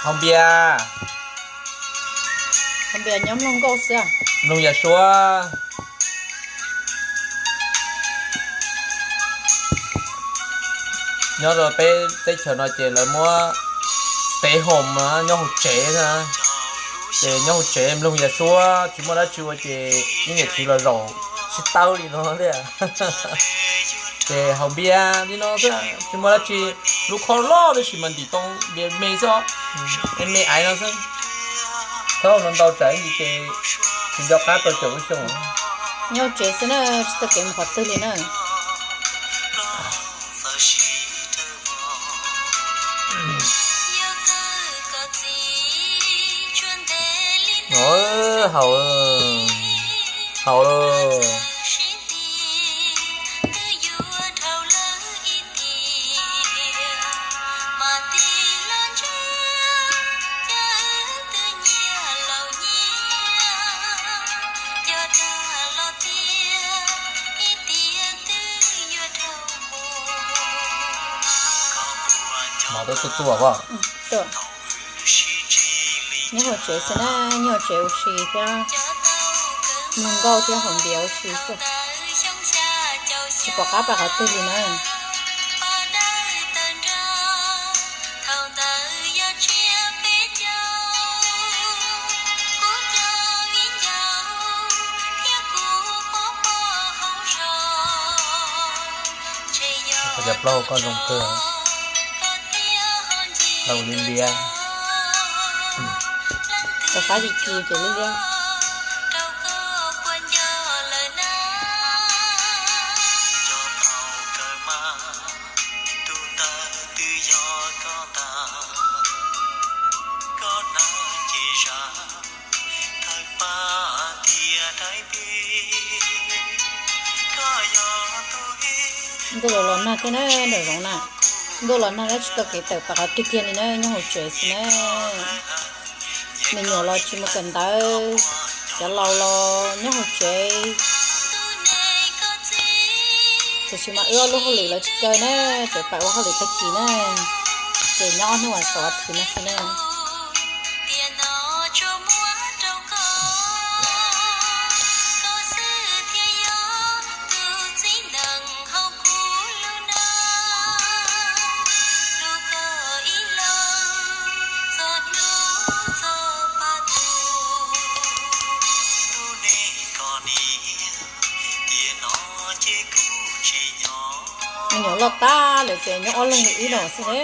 Haus npias. Haus npias nyob mloog nkauj xwb. Mloog Yawm Suav. Nyob rau peb teb chaws no ces lawv muab stay home, nyob hauv tsev. Ces nyob hauv tsev mloog Yawm Suav, tsis muaj dab tsi ua ces ib niam txiv los zaum tsis tau li no thiab. Ces haus npias li no xwb, tsis muaj dab tsi. Lub khob loj tab sis mas ntim tau npias me xwb. Me me aiv no xwb. Thaum no ntau tsam ib ntsis ces tsis nco qab tau caum lub xyoo. Nyob tsev xwb na, tsis tau kev mus qhov twg li na. Haus, haus lauj. Mov twb tuaj tuaj as. Nyob hauv tsev xwb na, nyob hauv tsev ua si thiab mloog nkauj thiab haus npias ua si xwb. Tsis pom qab pais qhov twg li na. Cov plaub hau koj zoo kawg. Lau li liab. Cov fab li ci ces li liab. Ntuj los los nag thiab na, nram zoov na. Ntuj los nag tab tsis tau kev tawm pais qhov twg kiag li na, nyob hauv tsev xwb na. Me nyuam los tsis mus kawm ntawv, cov laus los nyob hauv tsev. Tiam sis mas wb ob lub hauj lwm los tsis kaw na, tseem pais ua hauj lwm tag kis na, ces nyob ob hnub vas xaum vas thiv no xwb na. Me nyuam loj tag lawm ces nyob ob leeg li wb no xwb ne.